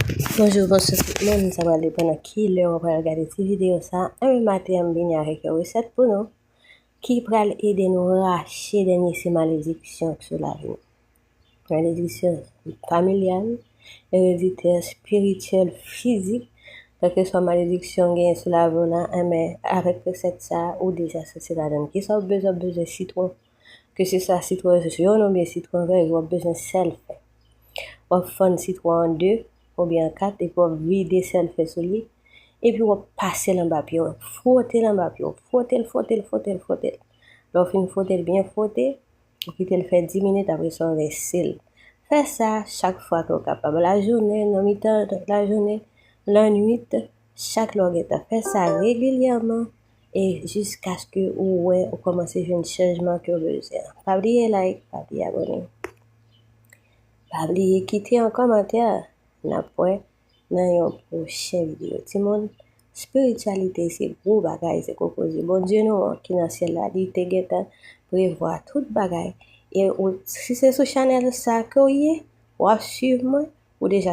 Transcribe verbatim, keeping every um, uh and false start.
Bonjou, bonswa tout moun. Sa pral depann nan ki lè w pral gade ti videyo sa. Enben maten an, m vini avèk yon resèt pou nou ki pral ede nou rache dènye se malediksyon k sou lavi nou. Malediksyon familyal, ereditè, espirityèl, fizik, kèlkeswa malediksyon w genyen sou lavi w la, enben avèk resèt sa, ou deja soti ladan l. Kisa w bezwen? W bezwen sitwon. Ke se swa sitwon jòn oubyen sitwon vè, w ap bezwen sèlfè. W ap fann sitwon an de oubyen an kat, epi w ap vide sèlfè sou li, epi w ap pase l anba pye w, fwote l anba pye w, fwote l, fwote l, fwote l, fwote l. Lè w fin fwote l byen fwote, ou kite l fè dis minit, apre sa w rense l. Fè sa chak fwa ke w kapab, lajounen, nan mitan lajounen, lannwit, chak lè w gentan. Fè sa regilyèman e jiskaske ou wè ou kòmanse jwenn chanjman ke w bezwen an. Pa bliye like, pa bliye abòne. Pa bliye kite yon kòmantè. N ap wè nan yon pwochen videyo. Timoun, espirityalite se gwo bagay, se kokoze. Bondye nou an ki nan syèl la, li te gentan prevwa tout bagay. E ou, si se sou chanèl sa ke w ye, w ap swiv mwen, ou deja